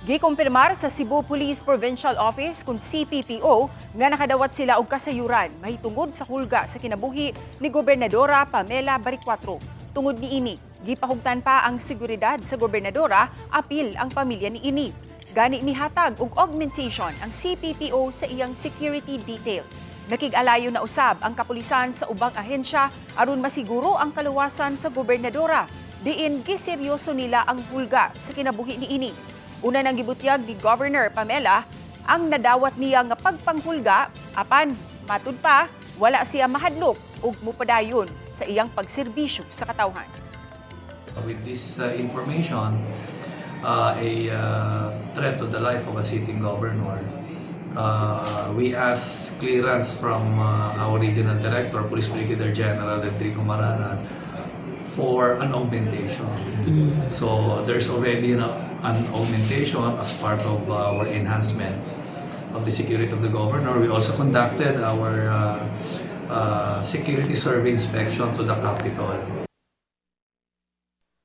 Gikumpirmar sa Cebu Police Provincial Office kung CPPO nga nakadawat sila og kasayuran mahitungod sa hulga sa kinabuhi ni Gobernadora Pamela Baricuatro. Tungod niini, gipahugtan pa ang seguridad sa gobernadora apil ang pamilya niini. Gani nihatag og augmentation ang CPPO sa iyang security detail. Nakig-alayo na usab ang kapulisan sa ubang ahensya aron masiguro ang kaluwasan sa gobernadora. Diin giseryoso nila ang hulga sa kinabuhi niini. Una nang gibutyag ni Governor Pamela ang nadawat niya nga pagpanghulga, apan matud pa wala siya mahadlok ug mupadayon sa iyang pagserbisyo sa katawhan. With this information, a threat to the life of a sitting governor, we asked clearance from our regional director, Police Brigadier General Enrico Maranan, for an augmentation. So there's already an augmentation as part of our enhancement of the security of the governor. We also conducted our security survey inspection to the Capitol.